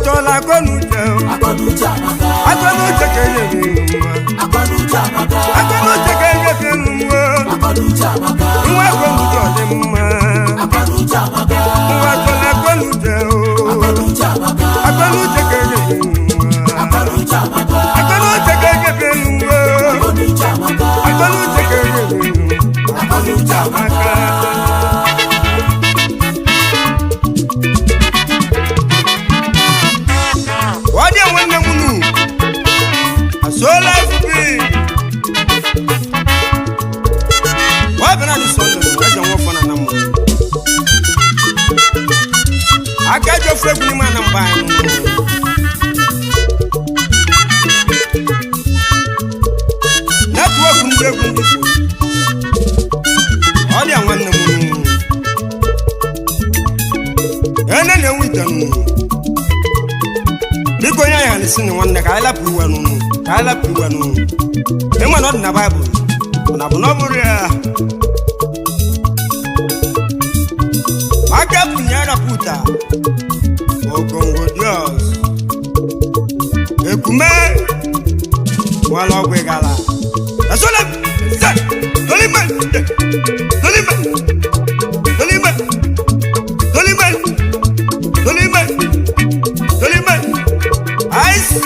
Chọrọ akọnuche. Akọnuche amaka. Akọnuche ka enyebi nwa. Akọnuche amaka. Akọnuche ka enyebi nwa. Akọnuche amaka. Nwa akọnuche ọ dị mma. Akọnuche amaka. Nwa chọrọ akọnuche o. Akọnuche amaka. Akọnuche ka enyebi nwa. Akọnuche amaka. Akọnuche ka enyebi nwa. Akọnuche amaka. Akọnuche ka enyebi nwa. Akọnuche amaka. Wadi nwanne m nu asola fubi wa bana di sonde eze nwa fana na mu aka jo fre bu ni ma na mba nu network ndị egwu ndị Igbo. Ọ dị nwanne m nu ene na-enwe ite nụ. Biko onye ahịa na-esi na nwanne ka anyị lapụ iwe nụnụ, ka anyị lapụ iwe nụnụ. Ịma na ọ dị na Baịbụl na bụ na ọ bụrụ ya aka pụnye arapụta okongo dios ekume nwere ọgwụ ịgala esola se tolime tolime tolime tolime tolime tolime ice.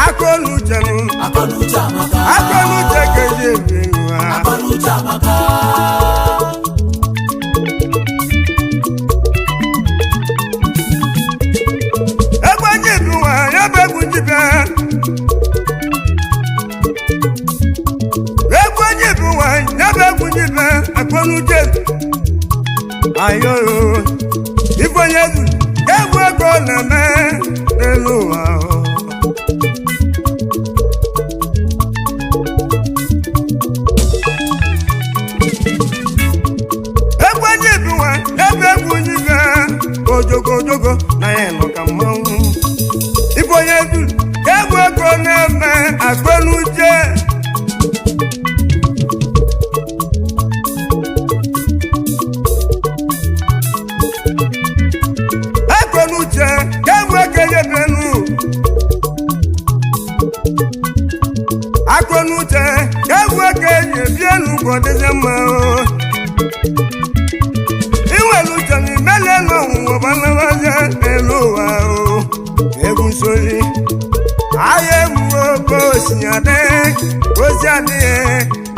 Akọnuche nụ. Akọnuche amaka. Akọnuche ka eji ebi nwa. Akọnuche amaka. Egwu eji ebi nwa ya bụ egwu njibịa. Egwu eji ebi nwa ya bụ egwu njibịa. Akọnuche ayo ife onye zu egwu ego na-eme n'elu ụwa o. Egwu eji ebi nwa ya bụ egwu njibịa. Ojogo ojogo na ya nọ ka mmanwụ. Ife onye zu egwu ego na-eme. Akọnuche. Akọnuche egwu ego enyebenu. Akọnuche egwu ego enyebienu ka ọ dịzie mma o. Inwere uche na imele n'ọnwụnwa gbanabazie n'elu ụwa o. Egwu nsoli ahịa egwu oke osi adị ozi adịghị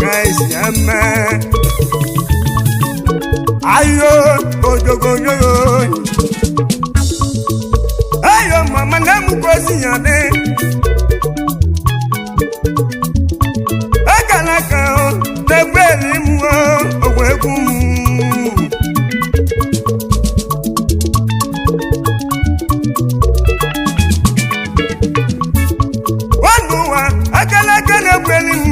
ka esi eme ayo ojogoyoyo ayo mama na emu ka osi ya dị akara aka o na-egbu eri m o ogwe egwu m. Nwanne ụwa akara aka na-egbu eri m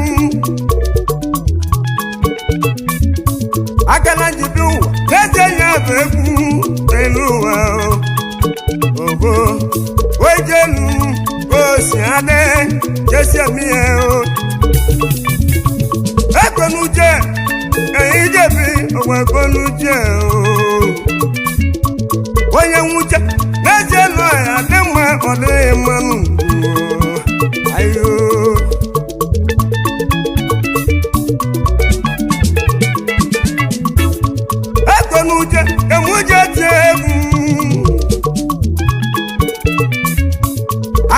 akara njibi ụwa n'ezie ya bụ egwu n'elu ụwa o. Ogo ojelu osi adị jesi emi ya o. Ekwenuche ẹ̀yin jẹ̀bi ọ̀wọ̀ ekwenuche o. Onye nwuche n'ezie nọ ya dị mma ọ dịghị mma nụ ayo. Ekwenuche ka mụ je tie egwu.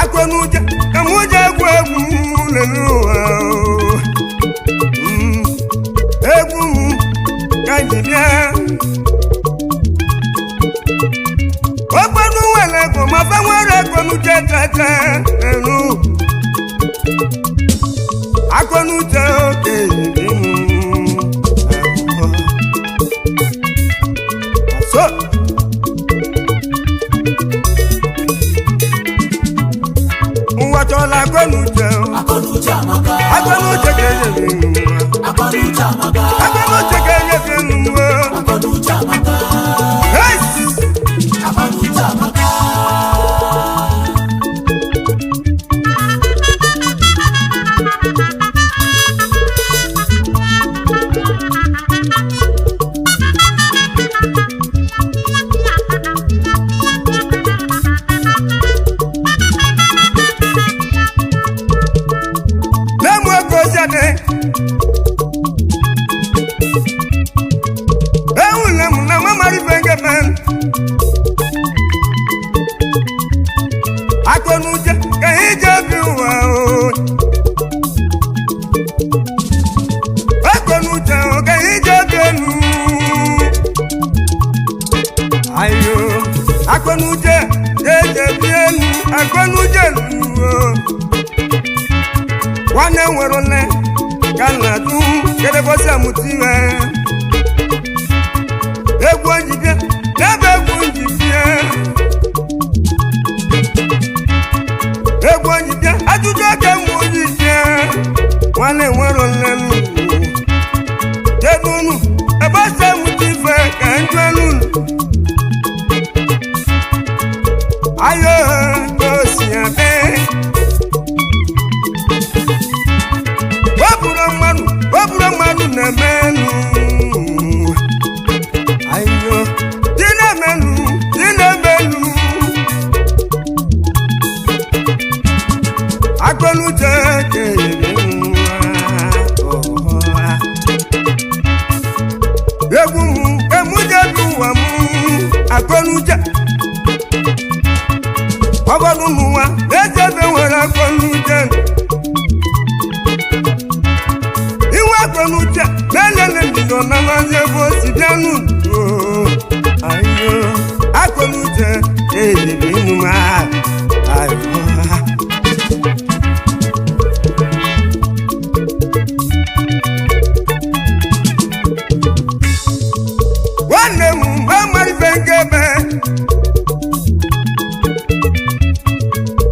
Akọnuche ka mụ je egwu egwu n'elu ụwa o. Egwu m ka ji bịa. Ogbenu nwere ego ma fe nwere akọnuche tete elu. Akọnuche oke dị m. So. Ụwa chọrọ akọnuche o. Akọnuche amaka. Akọnuche ka enyeghị nwa. Akọnuche amaka. Akọnuche ka enyeghị nwa. Akọnuche amaka. Hey! Akọnuche amaka. Akọnuche ka anyị ji ebi ụwa o. Akọnuche o ka anyị ji ebi elu. Ayo, akọnuche ka eji ebi elu, akọnuche luo. Nwanne nwere nne ka nna du kedebosi amụta ihe. Egwu ojibie, n'ebe egwu njibie. Egwu ojibie, ajụjụ aka mgbe ojibie. Nwanne nwere nne nnukwu. Kedu unu, ebe si amụta ife ka njụ elu unu. Ayo, ka o si adị. Ọ bụrụ mmadụ na-eme elu. Ayo, dị na-emelu, dị na-emelu. Akọnuche ka eri nwa ọha. Egwu m, emuje bi ụwa m, akọnuche. Ọgọdụ n'ụwa, na-eji ebe nwere akọnuche. Iwe akọnuche, na-elele mbido na mazi ebe o si bịa n'udo. Ayo, akọnuche, ejiri ịnụ ayo. Nwanne m mgbe mara ife nke ebe.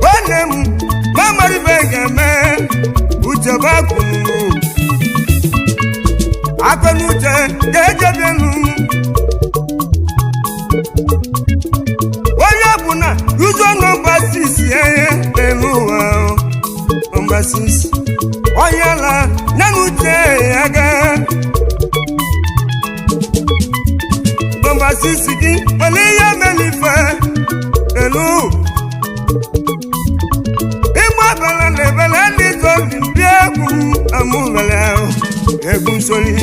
Nwanne m mgbe mara ife nke eme. Uche bụ akụnụ. Akọnuche ga-ejebelu. Onye ọbụla ụzọ nọmba 6 ihe n'elu ụwa o. Nọmba 6. Onye ala ya na uche ya gaa. Nọmba 6 gị nwere ihe mere ife elu. Ịgba bala na ebele ndị zọbi ndị egwu amụbele ahụ. Egwu nsori,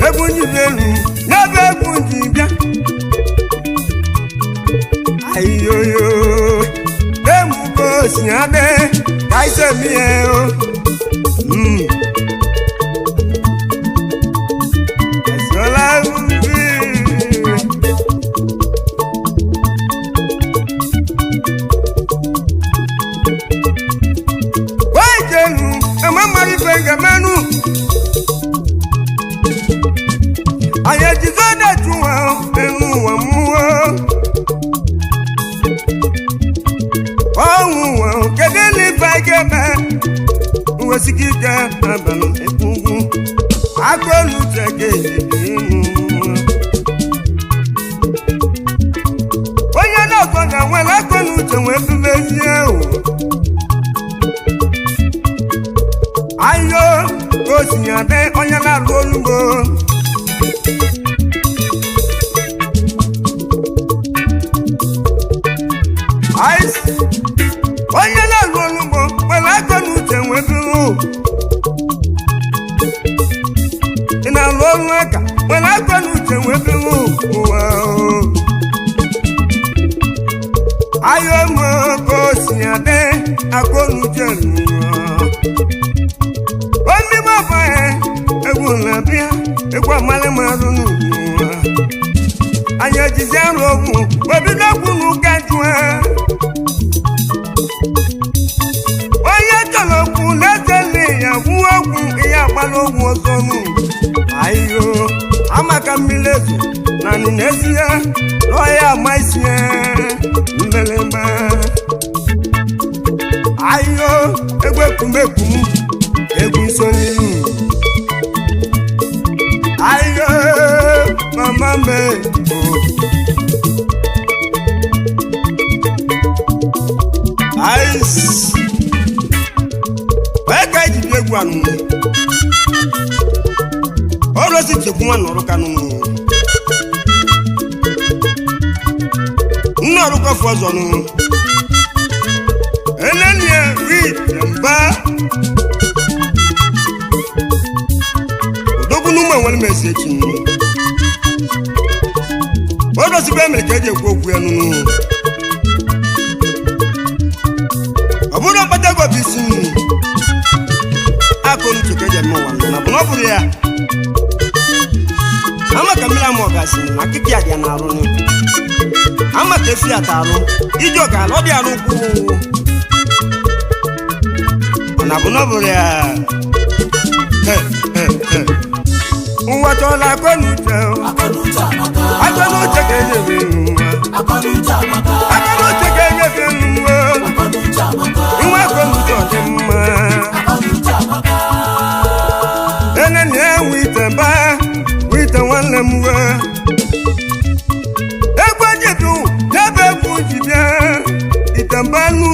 egwu njibi elu, n'ebe egwu nji bịa. Ayoyo, emugo si adị, ka ise mie o. Esola ubi. Wejenu, amamari bengamanu. Anyị ejizo na-eju nwa elu ụwa mmụọ. Ọnwụ ụwa, kedu ife anyị ga-eme? Nwesịghị ike abalị ekwu ugwu. Akọnuche ga-eji ịnụ. Onye na-ọzọ ga-nwere akọnuche wee bibezie ụwa. Ayo, ka o si ya dị onye na-alụ olugbo. Ice. Onye na-alụ olugbo nwere akọnuche wee biri. Ị na-alụ ọrụ aka nwere akọnuche wee biri ụwa o. Ayo m ka o si ya dị akọnuche n'ụwa. Omi bàbá ẹ, egwu na-abịa, egwu amalị marụ n'ụwa. Anyị ejizi arụ ọgwụ, obido ọgwụ n'ụka jụọ. Onye chọrọ okwu na-eze nne ya gwuo ọgwụ, ihe agbala ọgwụ ọzọ nụ. Ayo, amaka mmiri ezo, na nị na-esi ya, n'ọhịa ama isi ya, mbelemba. Ayo, egwu ekwumekwu m, egwu nsonye. Ayo, mama me, oh. Ice. Wee ka eji bịa egwu anụ. Ọrụ osi chekwu nwa nọrọ kanụ. Nna ọrụkọ fọ ọzọ nụ. Enenie ri mba. Odogwu n'ụmụ enwere m esi echi nụ. Ọrụ osi bụ emere ka eji ekwu okwu ya nụ. na ọ bụrụ ya ama ka mmiri ama ọgazi na akịka ya dị ya n'arụ nụ ama ka efi ata arụ iji ọgala ọ dị arụ ukwu ọ na-abụ na ọ bụrụ ya. He, he, he. Ụwa chọrọ akọnuche o. Akọnuche amaka. Akọnuche ka enyefe nwa. Akọnuche amaka. Akọnuche ka enyefe nwa. Akọnuche amaka. Nwa akọnuche ọ dị mma. Akọnuche amaka. Ene na-enwe ite ba ite nwanne m nwe. Egwu jidu n'ebe egwu ji bịa ite mba nu.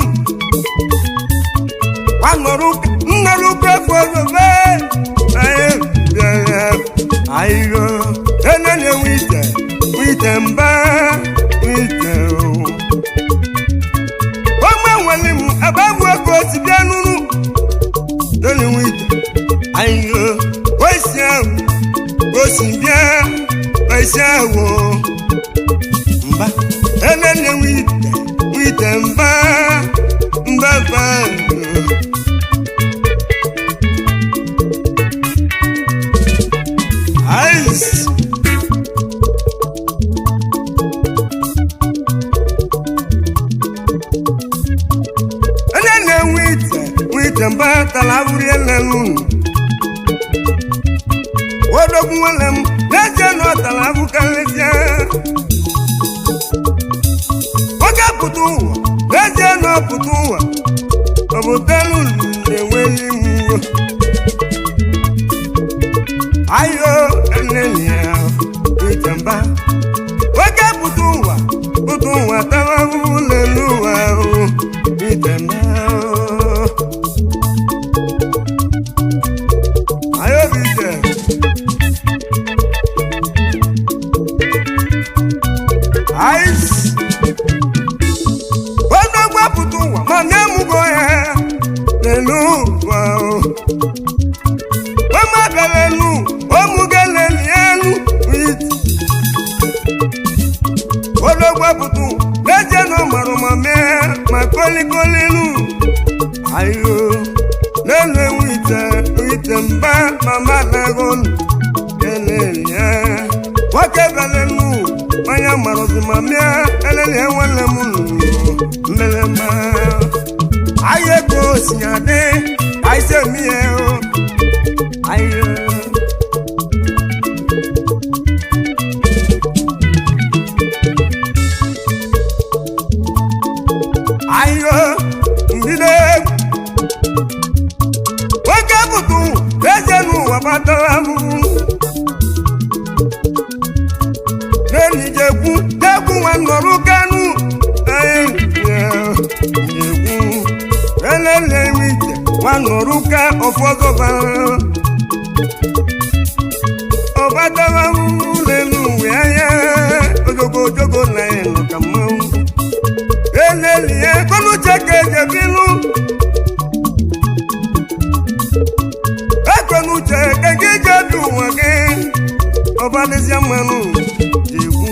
Nnọrọ ụka efu ozobe anyị bịara ayịrọ. Ene na-enwe ite ite mba ite o. Ọmọ nwere m agbanwe ka o si bịa nụrụ. Lórí wíìtì ayo osi ahụ osi bịa osi ahụ mba elele wíìtì wíìtì mba mba mba. Ice. Onye na-enwe ite ite mba tara abụrụ elelu odogwu nwanne m n'ezie na ọ tara abụ karịsịa oge pụta ụwa n'ezie na ọ pụta ụwa ọ bụ telu na-enweghị mwo ayo elele ya ite mba oge pụta ụwa pụta ụwa tara ahụhụ n'elu ụwa ahụ ite mba ayo bụ ite. Ice. Onye gbapụta ụwa ma na-emugo ya n'elu ụwa o. Ọma bịara elu, ọmụgo leli elu with. Onye gbapụta ụwa n'ezie na ọ marụ ma mee ma kolikoli elu. Ayo, n'elu ewu ite, ite mba mama na-ego eleli ya. Nwoke bịara elu, onye marụzi ma mịa eleli nwanne m nụ mmelema. Ayé kò sì àdé, àìsè mi ẹ̀ o. Ayé. Ayé ndílé. Nwoke pụtụ eze n'ụwa batara m. N'enyi jekwu, jekwu nwa nọrọ kanu. Ayé jekwu. Elele ite nwa nọrọ ka ọfọdụ bara. Ọbatara m n'elu uwe anya. Ojogo ojogo na ịnọ ka mmanwụ. Elele kọnuche ka ejebilu. Ekwenuche ka gị jebi ụwa gị. Ọbalịsịa mmanụ jekwu.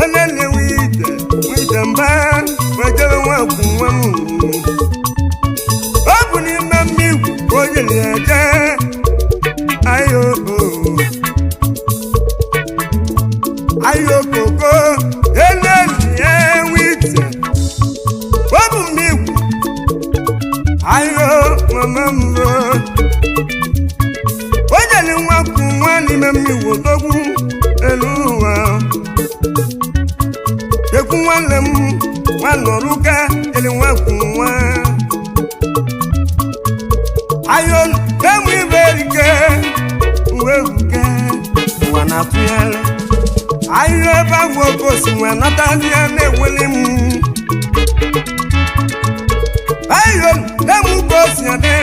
Elele ite ite mba wejere nwakwu nwa m. Ọ bụ n'ime mmigwe ka o jere eje. Ayo ayo koko elele ite. Ọ bụ mmigwe. Ayo mama m. O jere nwakwu nwa n'ime mmigwe odogwu elu ụwa. Ekwu nwanne m nwa nọrụka jere nwakwu nwa. Ayo emu ibe ike uwe ebuke ụwa na-atụgharị. Ayo ebe ahụ oke osi nwa nata ndị ya na-enwele m. Ayo emu ka o si adị.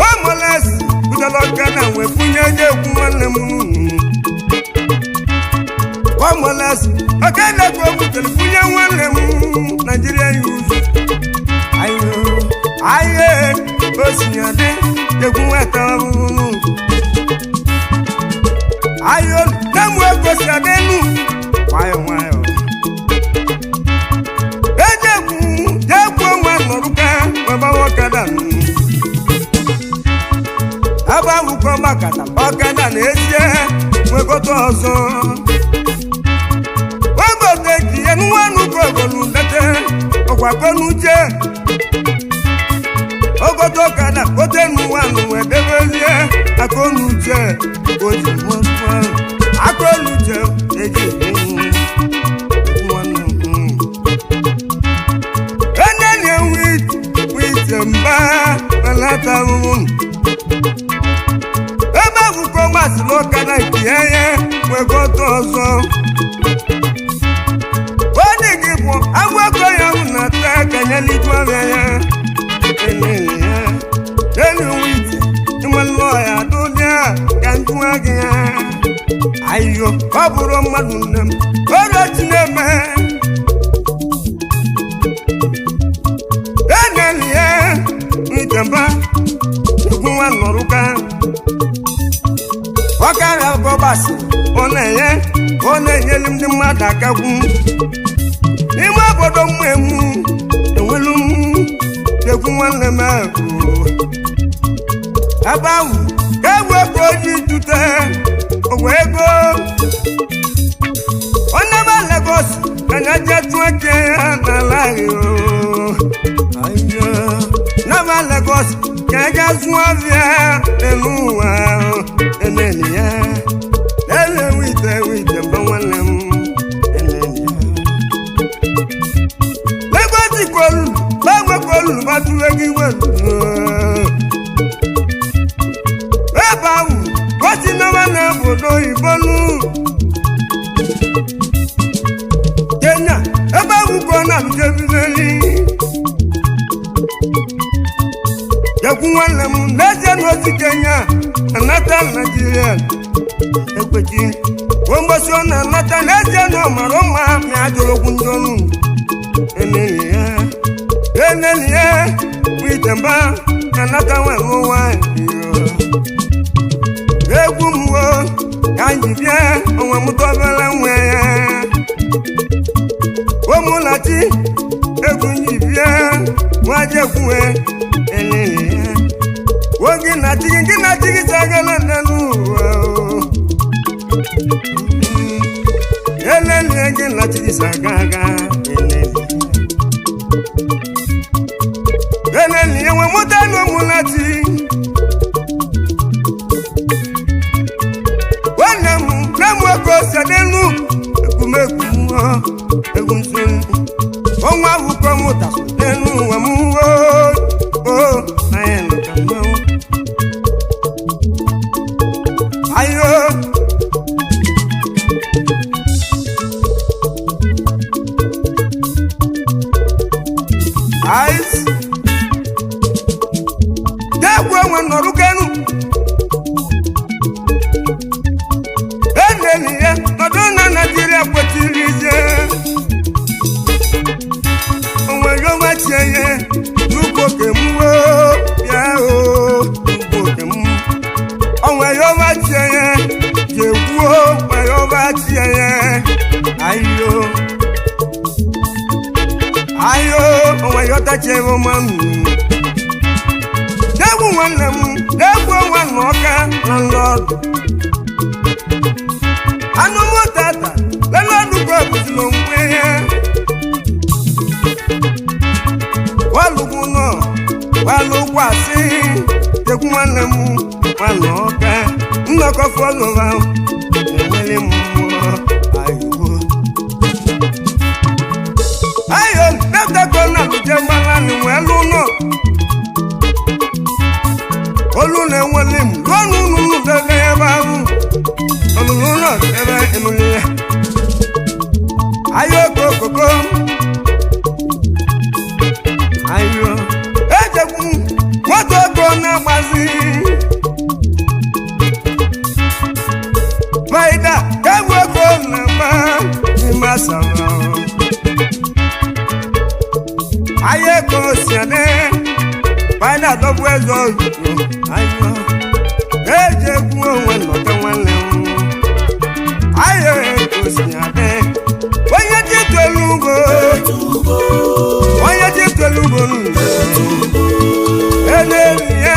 Ọmụlasi butere ọka na wee bunye onye ekwu nwanne m. Ọmụlasi ọka na-ekwu o butere bunye nwanne m Naijiria ya ụzọ. Ayo ayo o si adị egwu nweta ọhụrụ. Ayo nemu ego si adị nụ nwayọ nwayọ. Ejekwu jekwu nwa nọrụka baba ọkada nụ. Ebe akwụkwọ gbakọta ọkada na-ezie nwegote ọzọ ogote ji ya nwanugogolu lete ọkwakọnuche ogote ọkada gote n'ụwanụ wee debezie akọnuche oji nwoke akọnuche eji nwanne enene wite mba belata ahụhụ. Ebe akwụkwọ masịrị ọkada nke ya nwegote ọzọ onye gị bụ agwakọ ya hụ na taa ka ya litu ọrịa ya elele ya elu wite ịmalụ ya dụdịa ka njụwa gị ya ayo ọ bụrụ mmadụ nne m ọrịa chi na-eme eneli ya ntemba egwu nwa nọrụka ọkara gọbasị ọ na-enye ọ na-enyelu ndị mmadụ akagwu n'ime obodo mmemu enwelu m egwu nwanne m ahụ ebe ahụ ka egwu ego oji tute ogwe ego onye be Lagos ka anya jee tụọ ke ya n'ala ahụ naba Lagos ka a zụọ ọbịa n'elu ụwa eneli ya ele wite wite mba nwanne m eneli ya Lagos kolu gbanwe kolu batụle gị welu ebe ahụ gosi naba na obodo oyibo nu Kenya ebe ahụ ka ọ na-abụjebizeli ekwu nwanne m n'ezie n'ozi Kenya anata Naijiria ekwechi mgbosi ọ na-anata n'ezie na ọ mara mma ma ajụrụ okwu ndị ọnụ eneli ya eneli ya wite mba anata nwa nwa egwu m wo ka m ji bịa onwe m tọbere nwe ya omụlachi egwu m ji bịa nwa jekwuwe elele ya oge na chi gị na chi gị sagala n'elu ụwa o. Elele gị na chi gị saga aga elele elele ya nwe mụta n'omụlachi nwanne m nne m nwoke ose n'elu ekwumekwu mmụọ egwu nsọ ọnwa akwụkwọ mụta n'elu ụwa m o anyị nọ ka mmanwụ ayo ice degwu enwe nọrụ kenu eneli ya nọdụ na Naijiria kwetiri ije onwere ọmachie ya n'ugbo kem bịa o ugbo kem onwere ọmachie ya jekwuo nwere ọmachie ya ayo ayo onwere ọtachie ọma m degwu nwanne m degwu nwanne ọka na nlọdụ anụ mụ tata lelọdụ ka ebuzila onwe ya walugwu nọ walugwu asị tekwu nwanne m nwanne ọka nnọkọ fọlọva na-enwere m mmụọ ayiwo ayo ndeteko na luje mgbalani wee lụ nọ olu na-enwele m ruo n'ụlọ debe ebe ahụ olulu náà ebe emule ayo kokoko ayo ejekwu moto ego na-agbazi faida egwu ego na-agba n'ime asara ayo ego siade faida dọbụ eze ozugbo ayo ejekwu onwe nnọta nwanne m ayo ego siade onye ji tolu ugbo onye ji tolu ugbo nụ enelie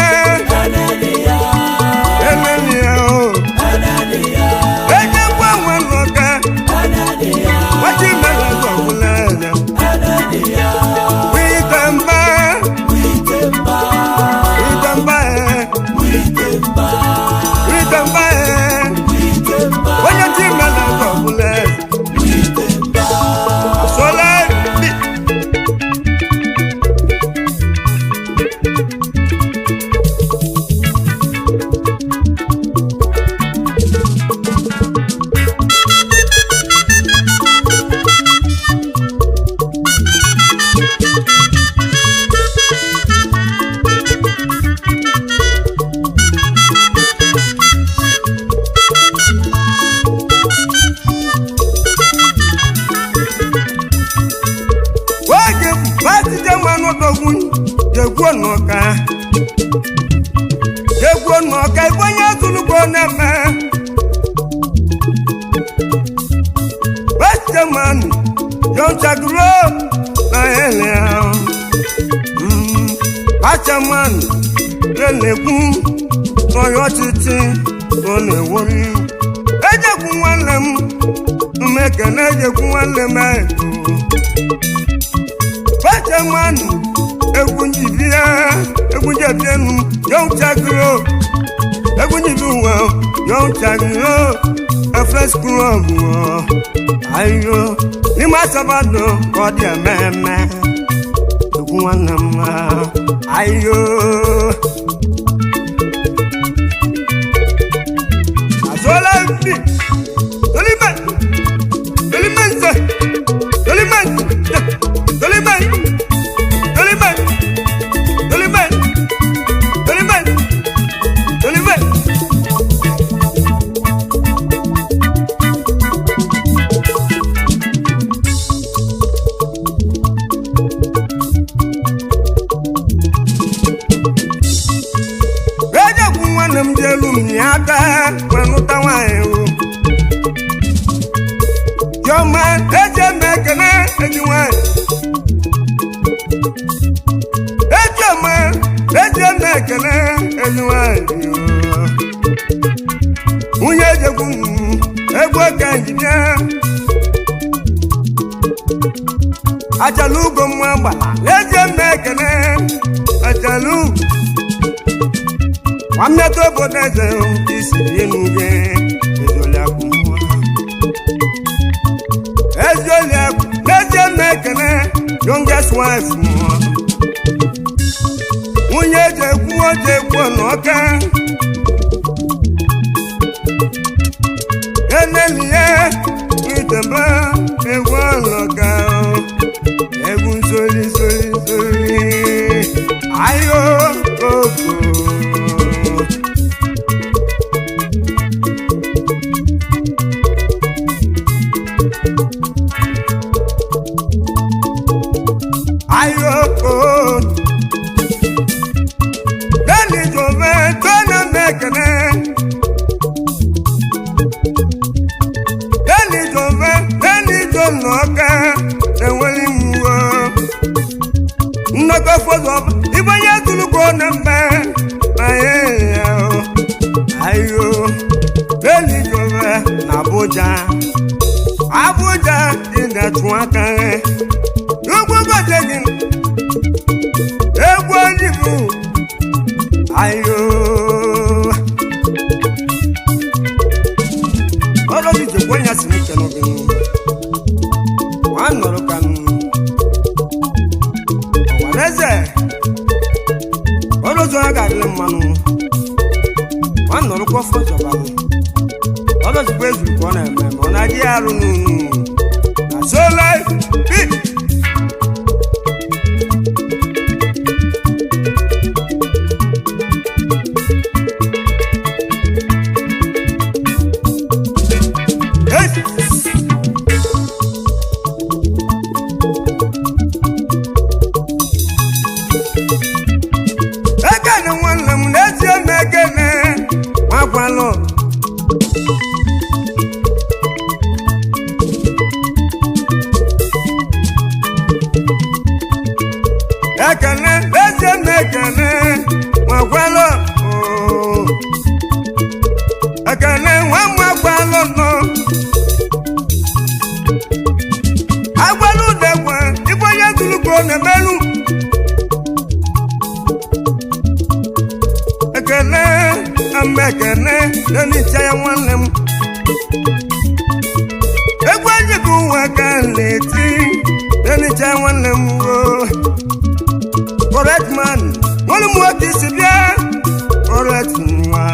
Batije mmanụ dogwu jegwuo n'ụka. Jegwuo n'ụka igwe onye zụlugbo na-eme. Batije mmanụ yọnchaguro na ele ahụ. Batije mmanụ na-ekwu n'ọyọ ọchịchị ọ na-ewori. Ejekwu nwanne m mmekene ejekwu nwanne m ego. Batije mmanụ egwu njibie egwu njebienu yọnchaguro egwu njibi ụwa yọnchaguro efes klọb ayo n'ime asabado ka ọ dị ememe egwu nwanne m ayo azụọla mbi tolime tolime nze tolime nze tolime tolime tolime tolime tolime. Ejekwu nwanne m jelu m ya aka nụta nwaanyị o. Chiọma eji eme ekene enyi nwaanyị. Eji eme eji eme ekene enyi nwaanyị o. Nwunye ejekwu m egwu ka njide. Achala ugo mma gbala eji eme ekene achala ugo. Nwanne obodo eze isi enu gị ezoliakụ nwa. Ezoliakụ n'ezie m ekene youngest wife mụọ. Nwunye eji ekwu oji ekwu n'ọka. Enelie itebe egwu ọlọka egwu nsoli soli soli ayo koko. Ayoko. Bẹ́ẹ̀ni jọ̀wẹ́ tọ́nà mẹ́kẹ̀rẹ́. Bẹ́ẹ̀ni jọ̀wẹ́ bẹ́ẹ̀ni jọ̀nà ọ̀kẹ́ ẹ̀wẹ́lì mú wọ́. Nnọkọ fọdọ̀ ibà yẹn tulu kó nà mbẹ́ ayé yẹ o. Ayo bẹ́ẹ̀ni jọ̀wẹ́ n'Abuja. Abuja dị na-atụ aka rẹ̀. Ugwu gọdẹ gị egwu olibu ayo ọrụ gị jekwa ya si n'ike n'oge nwa nọrọ ka nụ ọwara eze ọrụ ụzọ ya ga-adịrị mmanụ nwa nọrọkwa ọfọ zọbalụ ọrụ ozugbo ezuru ka ọ na-eme ma ọ na-adị ya arụ n'unu na so life big. Hey! Ekene nwanne m n'ezie m ekene nwakwalụ ekene n'ezie m ekene nwakwalụ ooo. Ekene nwa m nwakwalụ nọ agwalụ udekwe ife onye tụlụkwo na-emelu ekene ama ekene n'onicha ya nwanne m egwu ejikọ ụwa ka m na-eti n'onicha ya nwanne m o correct man nwanne m nwoke isi bịa correct nwa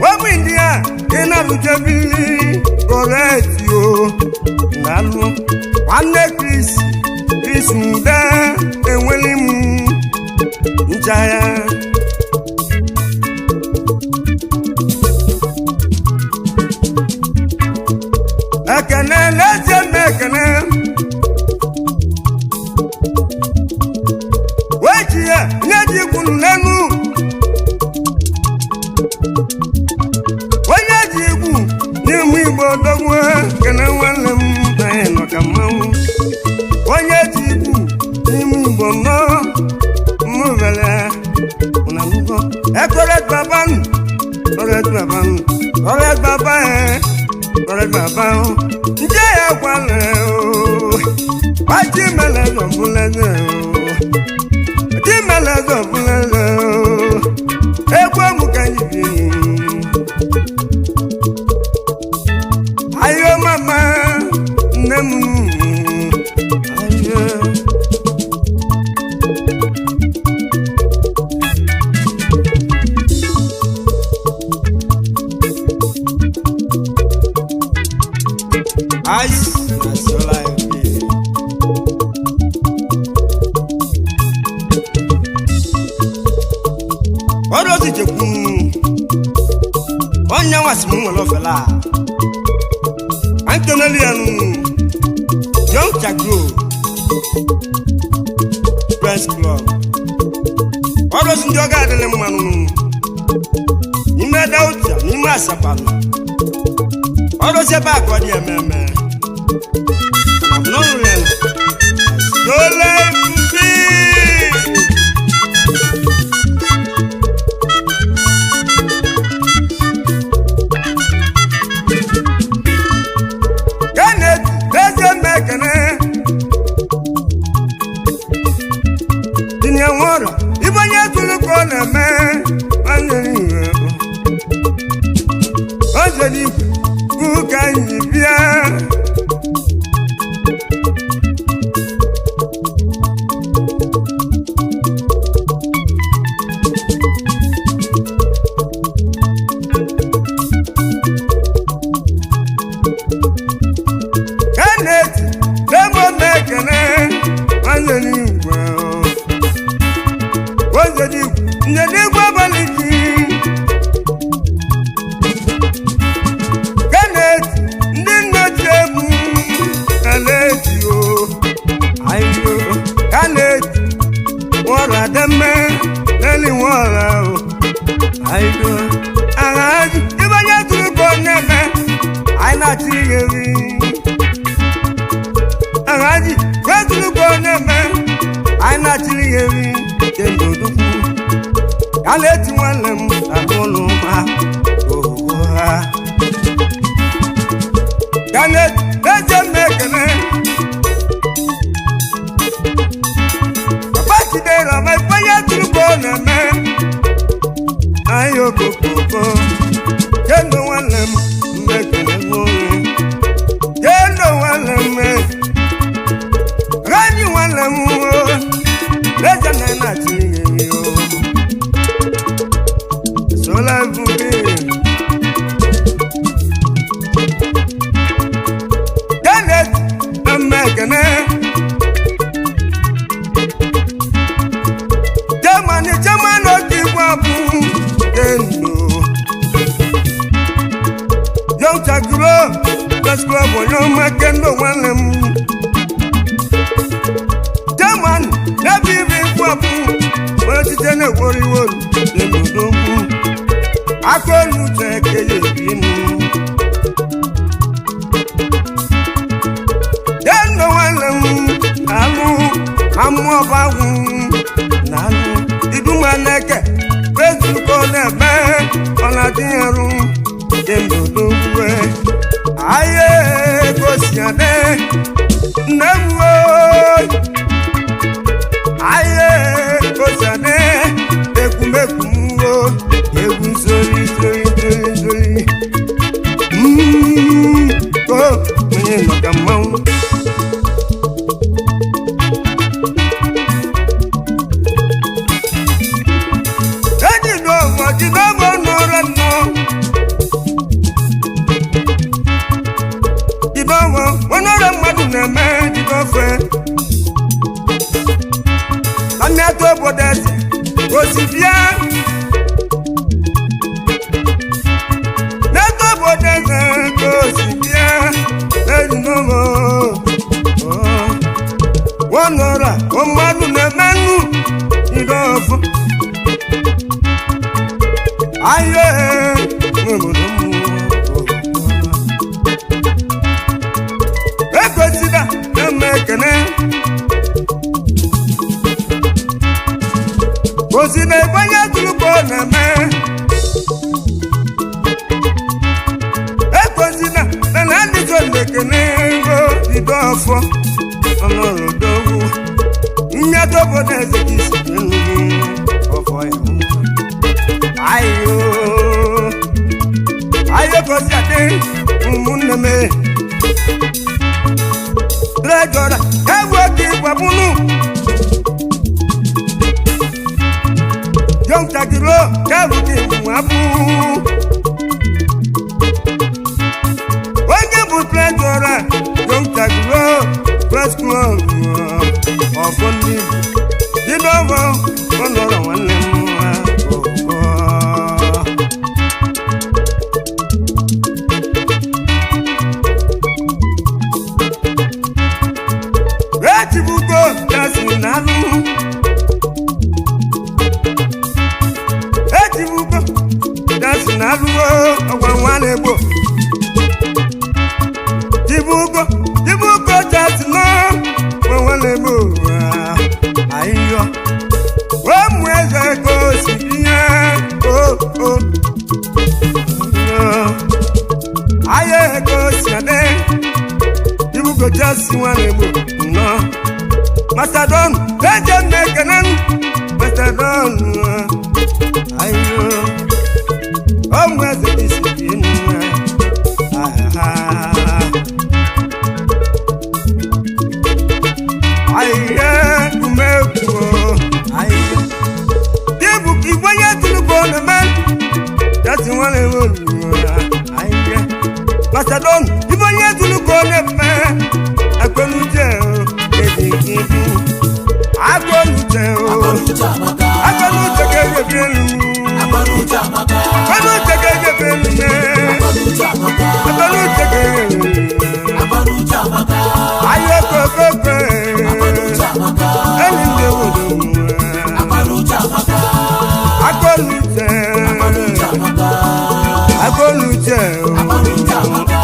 wọ́n india iná lùjẹ́bí correct yo nàlú nwanne chris chris nde enweli m ncha ya. Ekene n'ezie m ekene Onye ji ikwu n'ime Igbo nnọọ mmụbele ụnanụgo ekore baba nụ kọrẹ baba nụ kọrẹ baba ẹ kọrẹ baba ọ njẹ ya kwalẹ o wájú mẹlẹ zọfúnlẹsẹ o tí mẹlẹ zọfúnlẹsẹ o egwu emuka yìí bi ayo mama nne m ayo. Ice, that's all I be. Ọrụ ozi chekwu onye nwasị m nwere ofela antoneli ya nụ Young Chagro Press Club. Ọrụ ozi ndị ọga adịrị mmanụ n'ime Delta, n'ime Asaba. Ọrụ ozi ebe a ka ọ dị ememe n'ọrụ ya dole mpi. Kenneth eze mmekene tinye nwụrụ ibe onye tụrụ ka ọ na-eme onye iwe oze n'igwe ka anyị bịa. Kenneth lemo mekene onye n'igwe oze n'igwe nje n'igwe abalị ji. Kenneth ndị nne ji egwu kaleji o ayo. Kenneth nwọrọ ademme leli nwọrọ o ayo aghaji ibe onye tụrụ ka ọ na-eme anyị na-achị ihe ri aghaji wetụrụ ka ọ na-eme anyị na-achịrị ihe ri kemgbe odukwu ya na-eti nwanne m na ụlọ ha oho ha. Kenneth eze mmekene papa chidera ma ifeanyi tụrụ ka ọ na-eme anyị okokoko kendo nwanne m mmekene nwoke kendo nwanne m rani nwanne m o eze na na-achị ihe o sola bumi. Kenneth Mmekene Germany German otu igwe abụ kendo Young Chagro Press Club onye ọma kendo nwanne m German n'ebe ibe igwe abụ onye site na-ewori iwe n'obodo aka olu uche keye ebinu. Kendo nwanne m na-alụ amụọbagwụ na-alụ idumaneke wezuko na-eme ọ na-adị arụ kemgbe odogwue ahịa ego si adị nne m ooo ahịa ego si adị ekwumekwu m o egwu nsori sori sori sori. O onye nọ ka mmanwụ. Ejidọmọ jidọmọ nọrọ nnọọ jidọmọ onye mmadụ na-eme jidọfe na mmetụ obodo eze osi bịa n'eto obodo eze ka osi bịa ejidọmọ nwanọra mmadụ na-eme nnu jidọfọ ayé n'obodo mmụọ ekwesịla na-eme Ekwesị na ebe onye tụrụkọ na-eme. Ekwesị na na adịjọ na-ekene ngo bido ọfọ ọnọrọdogwu mmetụ obodo eze gị si ọfọ ya ayo ayo gosi adị ụmụnne m trejọra egwu oke ịgbabunu yọntakịrị kẹrù kí nwa bú. Onye bụ trejọra yọntakịrị press club ọfọ ndị Igbo dị n'ọgbọ ọnọrọ nwanne m nwa ọgọ. Echibugo gasị n'alụ ejibugo gasị n'alụwo ọgwa nwa na-egbo jibugo jibugo gasị n'ọgwa nwa na-egbo ahịhịa ụmụ eze ka o si ihe o o ahịa ka o si adị jibugo gasị nwa na-egbo nnọọ Mastodon, eje m ekene m Mastodon ayo ọmụ eze isi dị nwa ayiye umekwuo ayiye dịbụ ka igwe nye tụrụkọ na-eme jasi nwanne m olulu ayiye Mastodon igwe nye tụrụkọ na-eme akọnuche eji ibu akọnuche Akọnuche amaka. akọnuche ka eji ebi elu Akọnuche amaka. akọnuche ka eji ebi elu mee Akọnuche amaka. akọnuche ka eji ebi elu Akọnuche amaka. ayo kokoko Akọnuche amaka. ẹni ndị obodo Akọnuche amaka. akọnuche Akọnuche amaka. akọnuche Akọnuche amaka.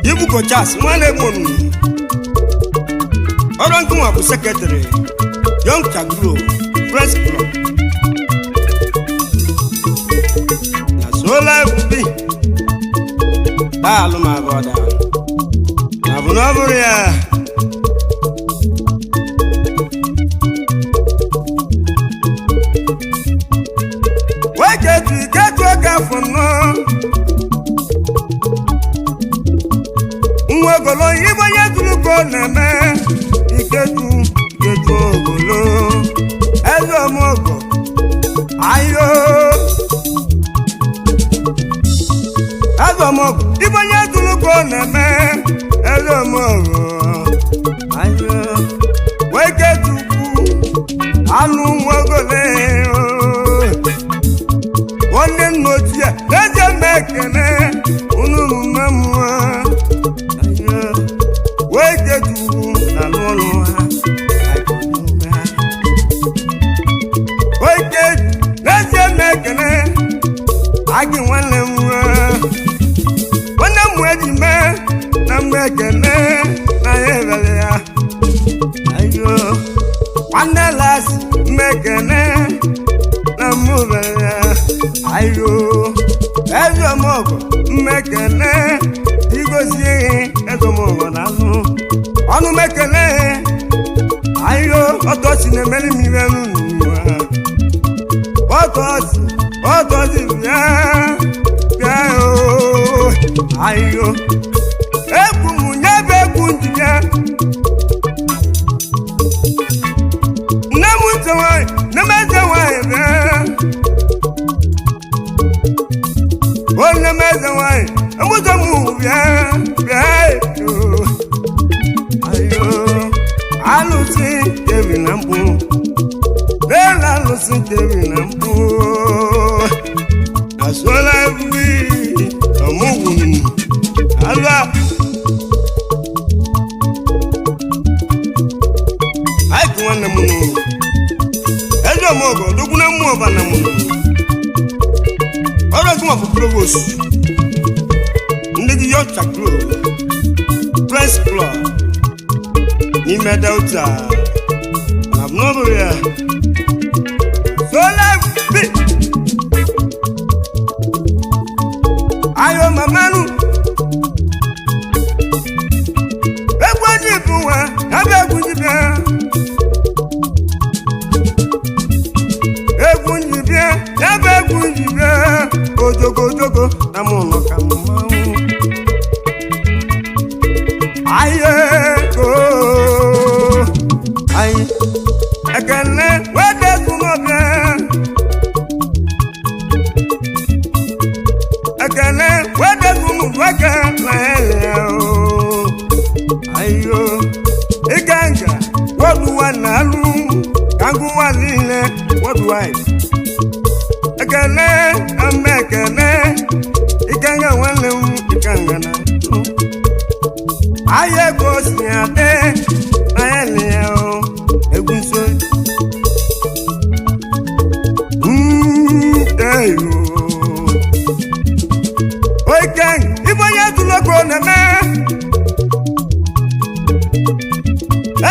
Ibuko Charles nwanne gbonu ọrụ nkụnwa bụ sekretarị Young Chagro Press Club na sola bi daalụ ma bọda na bụ na ọ bụrụ ya wee ketu ketu oge afọ nnọọ nwa ogolo ibe onye tụrụko na-eme iketu iketu ogolo eze ọmụgọ ayo eze ọmụgọ ibe onye tụrụko na-eme eze ọmụgọ ayo wee ketukwu anụ nwa ogolo nwanne nna ochie na-eje m ekene unu mma mmụọ wee jetuwu na n'ụlọ ha oke n'ezie m ekene agị nwanne m nwa nwanne m eji mee na mgbe ekene na ya ebere ya ayo nwanne las m ekene na mụ bere ya ayo eze ọmọgọ m ekene igosi ezomọgọ na azụ ọnụ m ekele ayo ọtọchi na-emeri m ibe n'ụwa ọtọchi ọtọchi bịa bịa oo ayo egwu m nye bụ egwu njibịa nne m ntị nwanyị nne m eze nwanyị bịa o nne m eze nwanyị emụzọ m bịa bịa oo ayo alụsị kebi na mkpu n'elu alụsị kebi na mkpu asụla ebube ọmụgwụ alụ aịkụ nwanne m nụ eze ọmọgọ odogwu na mmụọ ọba na mụ nụ ọrụ ọgụ ma bụ provost ndị gị yọ chakro press Friends Club n'ime Delta na n'ọbụrụ ya sola bi ayo mamanu egwu eji bụ nwa abịa egwu dibịa egwu njibịa ya bụ egwu njibịa ojogo ojogo na mụ nọ ka mmanwụ aye go aye ekene wede zumọbịa ekene wede zumụbụaka na ele o ayo iganga wọdụwa na alụ ka ngụwa niile worldwide ekene ama ekene ikanga nwanne m ikanga na ahịa ego si adị na ya na ya o egwu nso eyo oikeng ibe onye tụlọkọ na-eme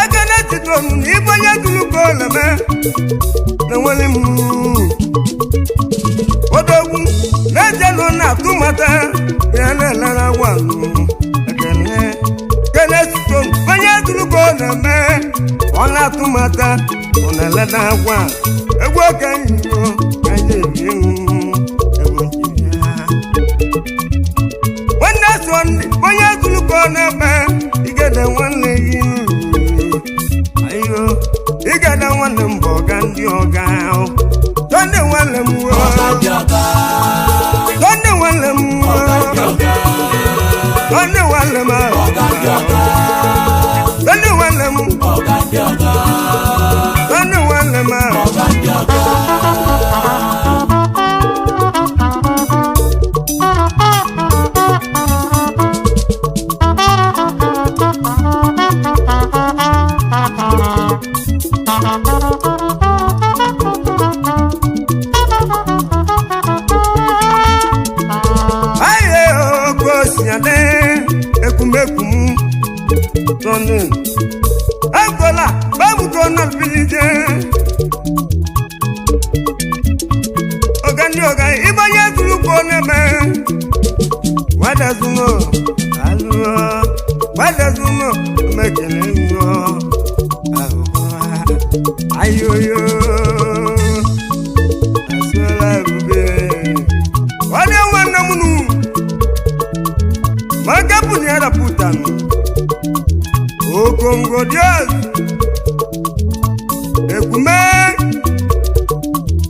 ekene titonu na ibe onye tụlọkọ na-eme na nwere m odogwu na-ejelu na-atụmata ya na-elere gwanụ ekene kene sito onye tụrụgo na-eme ọ na-atụmata ọ na-eleta agwa egwu okenye ka anyị ebi egwu ya nwanne sọnde onye tụrụgo na-eme igede nwanne gị ayo igede nwanne m bụ ọga ndị ọga ahụ sọnde nwanne m Ọ̀gá ndị ọ̀gá. sọnde nwanne m Ọ̀gá ndị ọ̀gá. sọnde nwanne m Ọ̀gá ndị ọ̀gá. sọnde nwanne m Ọ̀gá ndị ọ̀gá. sọnde nwanne m Ọ̀gá ndị ọ̀gá. aye oke osinyade ekumekwu m sọnde egbola gbabugo na bilije ọga ndị ọga ịgbanye zuru ka ọ na-eme wadazuno alụọ wadazuno mekele ṅụọ ayoyo asụla ebube onye nwanne m nu maka pụnyere pụtanụ okongo dios ekume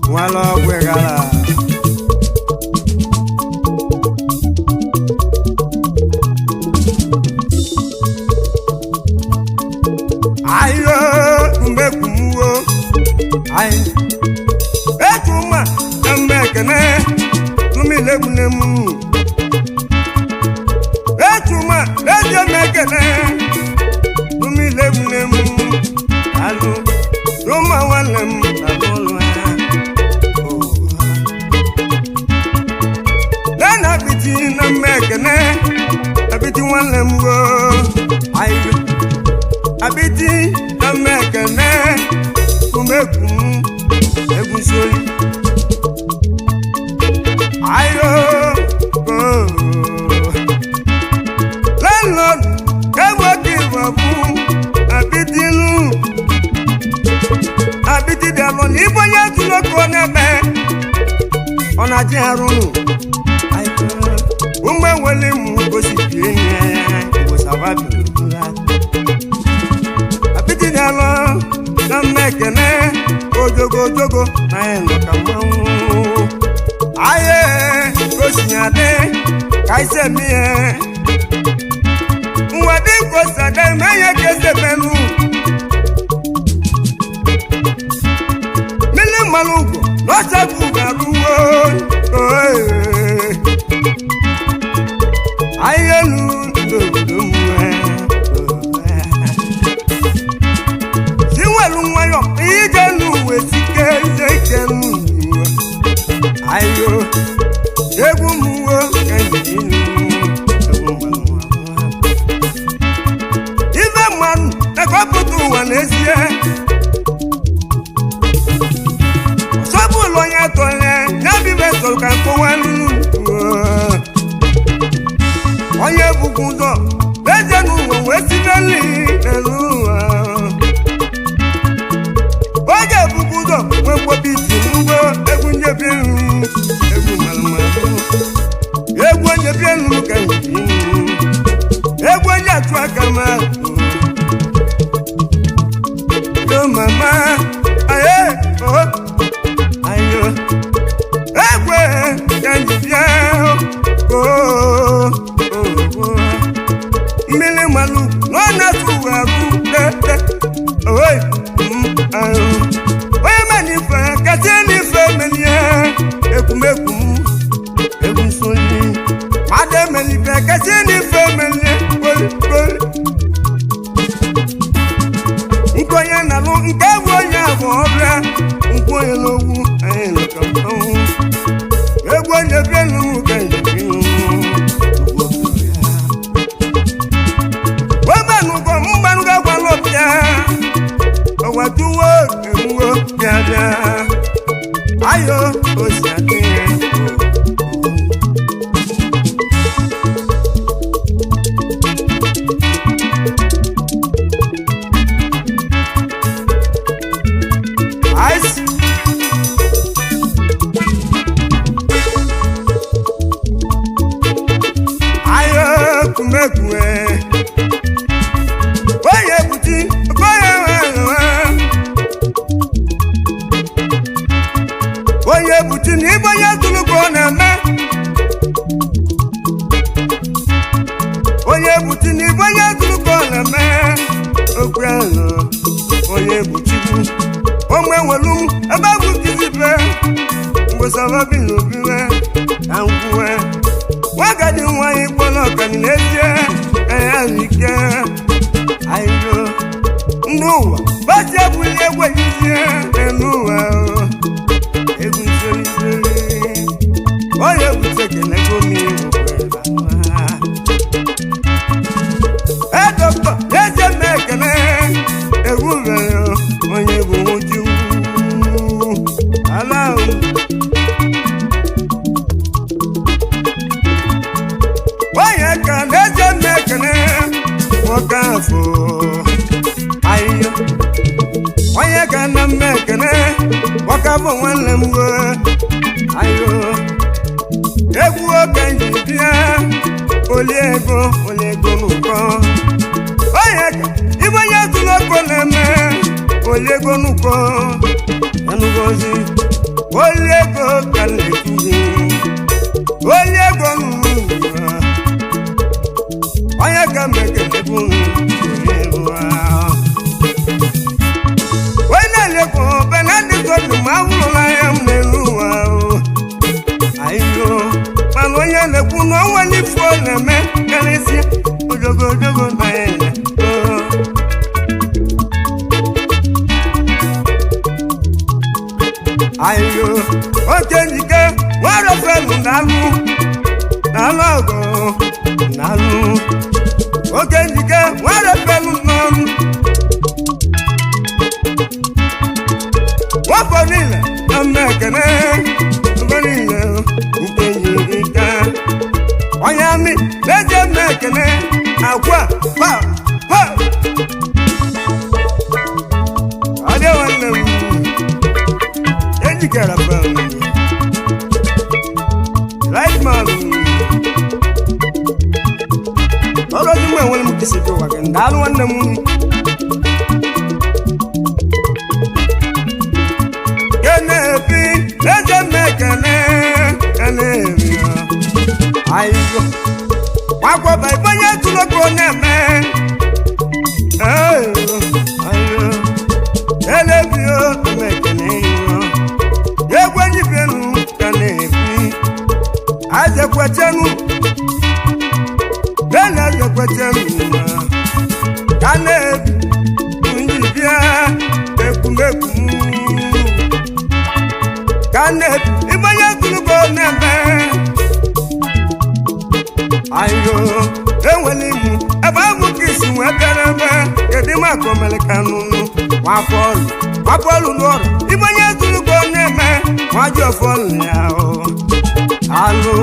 nwala ọgwụ gara ayo mmekwumuwo ayo etuma na mgbe ekene tumilegbunemu etuma ezi emekene tumilegbunemu alụ tuma nwanne m alụlụ ha nana apịtị na mgbe ekene apịtị nwanne m go ayo apịtị na mgbe ekene tumekwu egwu sori ayo go landlord kẹwàá kìwà fún abidinu abidi dẹlọ ní bóyá túlọkọ nẹbẹ ọ̀nà àti àrùn ụmụ enwele mụ gosi bie nye ìwòsàn bìrìbìrì abidi dẹlọ na mmekene ojogo ojogo na ẹnọ ka mmanwụ aye gosi ya dị ka ise mie nwa dị kosa dị menye ka ese menu mmiri mmanụ ugwo n'ọchagbu garuo ahịa elu n'obodo mwe si nwelu nwayọ ije n'uwe sike ije ike n'uwe ayo egwu mwo ka njiri egwu mmanụ. bukwu ụzọ n'ezie n'ụwa wee si n'elu n'elu ụwa oge bukwu ụzọ wee kpọbi isi n'ugbo egwu njebi elu egwu mara egwu onye bi elu ka nji egwu onye atụ aka ma yo mama aye o ayo egwe ka nji bịa o o mmiri mmanụ na ọ na-atụ ụwa abụ dede oyi ahụ onye ma n'ife kasị n'ife melie ekwumekwu m egwu nsonye mmadụ emelife kasị n'ife melie kpoli kpoli nke onye na-alụ nke bụ onye abụ ọbịa nkwu onye n'ogwu anyị nọkọ mmanwụ egwu onye bịa n'ugwu ka njem webanụgọ mgbanụgọ gwala ọbịa ọwatuwo ewuwo bịa bịa ayo osi adị Ice. Ayo kumekwe. Oye buti, oye wewe. Oye buti ni ibo ya tulu ko na me. Oye buti ni ibo ya tulu ko na me. Okwe alo, oye buti bu. Omwe welu, ebe bu kizibe. Ngosaba bi n'obiwe, ka nkwuwe. Nwagadi nwanyị kpọrọ ọkani n'ezie, ka ya ike. Ayo, ndị ụwa, basi ebuli egwu ejizie n'elu ụwa o. Egwu nsori onye ebute kelego m edokọ n'ezie m ekele egwu mere onye bụ nwuju ala o. Onye ka n'ezie m ekele nwoke afọ ahịhịa onye ka na m ekele nwoke afọ nwanne m go ahịhịa egwu oke nji bịa oli ego oli ego n'ụkọ onye ka ibe onye tụrụ ọkụ na-eme oli ego n'ụkọ anụgozi oli ego ka m na-etuzi oli ego n'ụwa onye ka mekele bụ onye na-elekwa benadịtọdụ ma ahụrụla ya m n'elu ụwa o. Ayo, mana onye na-ekwu na onwe n'ifu ọ na-eme karịsịa ojogo ojogo na ya Ayo, oke njike nwere felu na-alụ na-alụ ọgụ na-alụ oke njike nwere felu n'ọnụ nwafọ niile na mma ekene mgbe niile nke yiri ka onye amị na-eji mma ekene akwa pa pa ọdị nwanne m ejikere pam right man ọrụ ozi mgbe enwere m kesi gị ụwa gị ndalụ nwanne m kenebi eze mmekene kenebi ayiyo wakwọba ibonye tuloko na-eme ayo ayo elebio mmekene iyo egwenyibienu kenebi azekwechenu bena azekwechenu kanebi njibia ekumekwu kanet ibonye tulugo na-eme ayo enwere imu ebe ahụ ka isi wee bịara ebe kedu maka omeleka nụnụ nwafọlụ nwafọlụ n'ọrụ ibonye tulugo na-eme nwaji ọfọlụ ya o alụ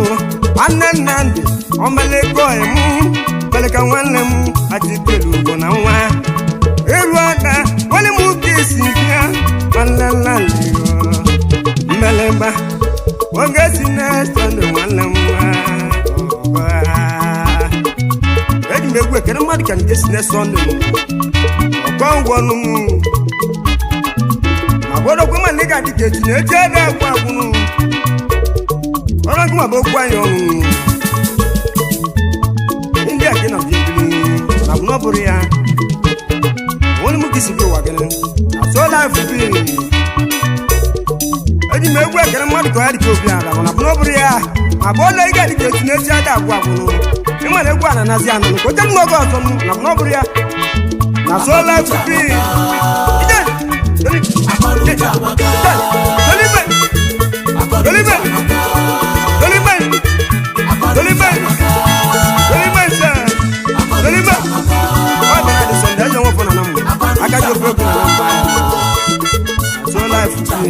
nwanne nnamdị omeleka emu Meleka nwanne m achitelu ugbo na nwa elu aka nwanne m ka esi bịa nwanne mmelemba oge si na sọnde nwanne m nwa eji m egwu ekene mmadụ ka nke si na sọnde ọkọ ngwọnụ m ma gbọdọkwe ma ndị ga-adị ka echi na echi ede agwụ agwụnụ ọrụ gị ma bụ okwu anyị ọnụ ndị a gị na biri na bụ n'ọbụrụ ya onye mụ gị si bi ụwa gị na so life bi eji m egwu ekele mmadụ ka ọ ya dị ka obi ala mana bụ n'ọbụrụ ya ma bụ ọla ị ga-adị ka echi na echi ada agwụ agwụnụ ịma na egwu a na-anazi anụ ka oche m n'oge ọzọ m na bụ n'ọbụrụ ya na so life bi ije Akọnuche amaka. Dolibe! Akọnuche amaka. Dolibe! Akọnuche Dolibe! amaka. Dolibe sir! Dolibe! Akọnuche amaka. Ọ bịara dị Sọnde, eze nwefọ na na mbụ. Aka ji ofe okwu na na mbụ. So life bi.